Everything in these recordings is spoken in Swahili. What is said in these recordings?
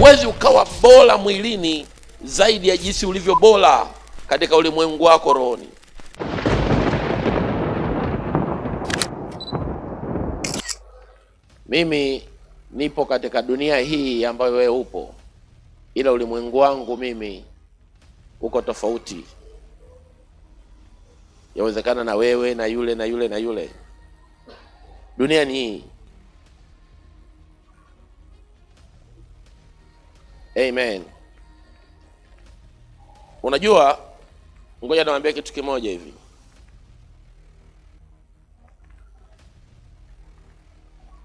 Huwezi ukawa bora mwilini zaidi ya jinsi ulivyo bora katika ulimwengu wako rohoni. Mimi nipo katika dunia hii ambayo wewe upo, ila ulimwengu wangu mimi uko tofauti. Yawezekana na wewe na yule na yule na yule. Dunia ni hii. Amen. Unajua, ngoja niwaambie kitu kimoja hivi.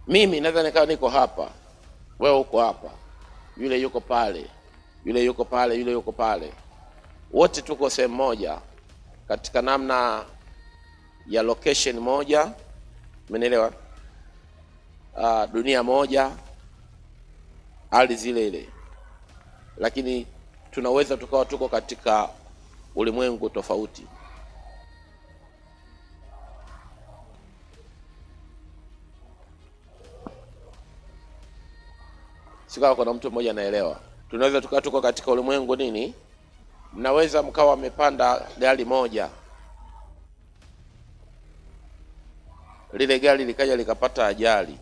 Mimi naweza nikawa niko hapa, wewe uko hapa, yule yuko pale, yule yuko pale, yule yuko pale, wote tuko sehemu moja katika namna ya location moja, umenielewa? Dunia moja, ardhi ile ile, lakini tunaweza tukawa tuko katika ulimwengu tofauti. Sikawa kuna mtu mmoja anaelewa. Tunaweza tukawa tuko katika ulimwengu nini? Mnaweza mkawa mmepanda gari moja, lile gari likaja likapata ajali,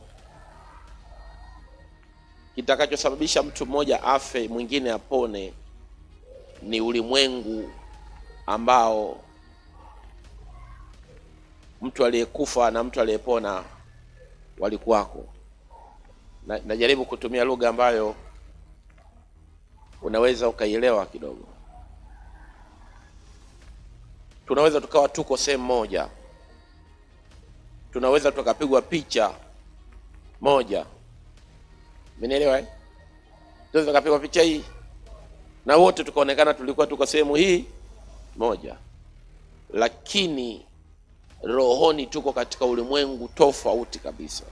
kitakachosababisha mtu mmoja afe mwingine apone ni ulimwengu ambao mtu aliyekufa na mtu aliyepona walikuwako. Najaribu kutumia lugha ambayo unaweza ukaielewa kidogo. Tunaweza tukawa tuko sehemu moja, tunaweza tukapigwa picha moja, umenielewa eh? Tunaweza tukapigwa picha hii na wote tukaonekana tulikuwa tuko sehemu hii moja, lakini rohoni tuko katika ulimwengu tofauti kabisa.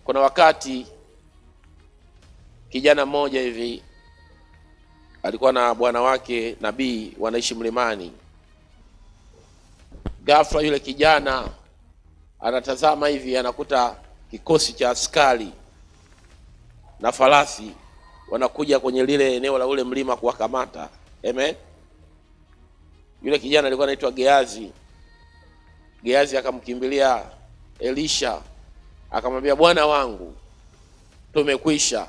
Kuna wakati kijana mmoja hivi alikuwa na bwana wake nabii, wanaishi mlimani. Ghafla yule kijana anatazama hivi, anakuta kikosi cha askari na farasi wanakuja kwenye lile eneo la ule mlima kuwakamata. Amen. Yule kijana alikuwa anaitwa Geazi. Geazi akamkimbilia Elisha akamwambia, bwana wangu, tumekwisha,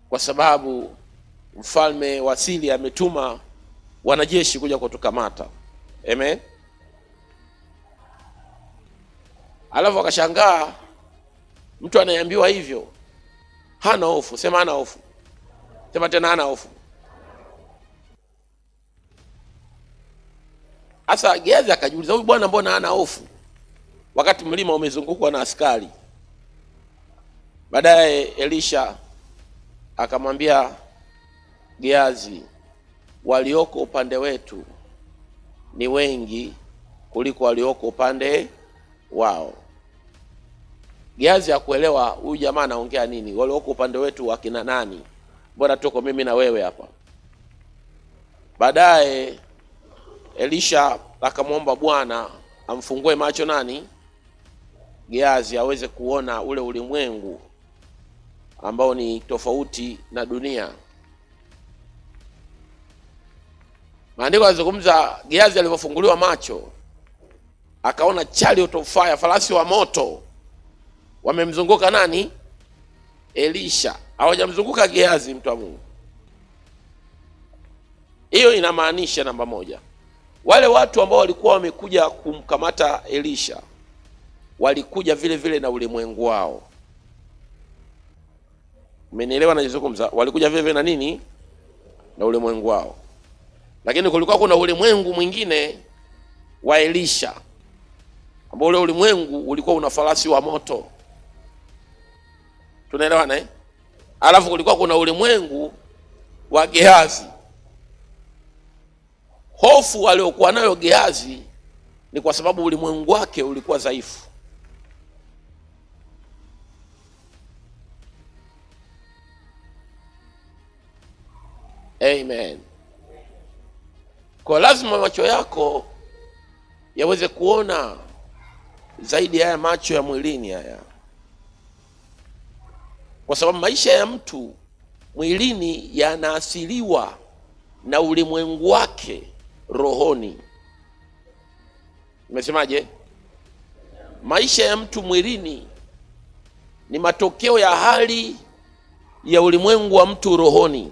kwa sababu mfalme wa Siria ametuma wanajeshi kuja kutukamata. Amen. Alafu akashangaa mtu anayeambiwa hivyo hana hofu. Sema hana hofu. Sema tena hana hofu. Sasa Geazi akajiuliza, huyu bwana mbona hana hofu wakati mlima umezungukwa na askari? Baadaye Elisha akamwambia Geazi, walioko upande wetu ni wengi kuliko walioko upande wao. Geazi hakuelewa huyu jamaa anaongea nini, walioko upande wetu wakina nani? Mbona tuko mimi na wewe hapa? Baadaye Elisha akamwomba Bwana amfungue macho nani? Geazi aweze kuona ule ulimwengu ambao ni tofauti na dunia. Maandiko yanazungumza Geazi alivyofunguliwa macho akaona chariot of fire, farasi wa moto wamemzunguka nani? Elisha. Hawajamzunguka Geazi, mtu wa Mungu. Hiyo inamaanisha namba moja, wale watu ambao walikuwa wamekuja kumkamata Elisha walikuja vile vile na ulimwengu wao. Umenielewa nachozungumza? Walikuja vile vile na nini? Na ulimwengu wao. Lakini kulikuwa kuna ulimwengu mwingine wa Elisha ambao ule ulimwengu ulikuwa una farasi wa moto. Tunaelewana eh? Alafu kulikuwa kuna ulimwengu wa Gehazi. Hofu aliyokuwa nayo Gehazi ni kwa sababu ulimwengu wake ulikuwa dhaifu. Amen. Kwa lazima macho yako yaweze kuona zaidi haya macho ya mwilini haya. Kwa sababu maisha ya mtu mwilini yanaasiliwa na ulimwengu wake rohoni. Nimesemaje? Maisha ya mtu mwilini ni matokeo ya hali ya ulimwengu wa mtu rohoni.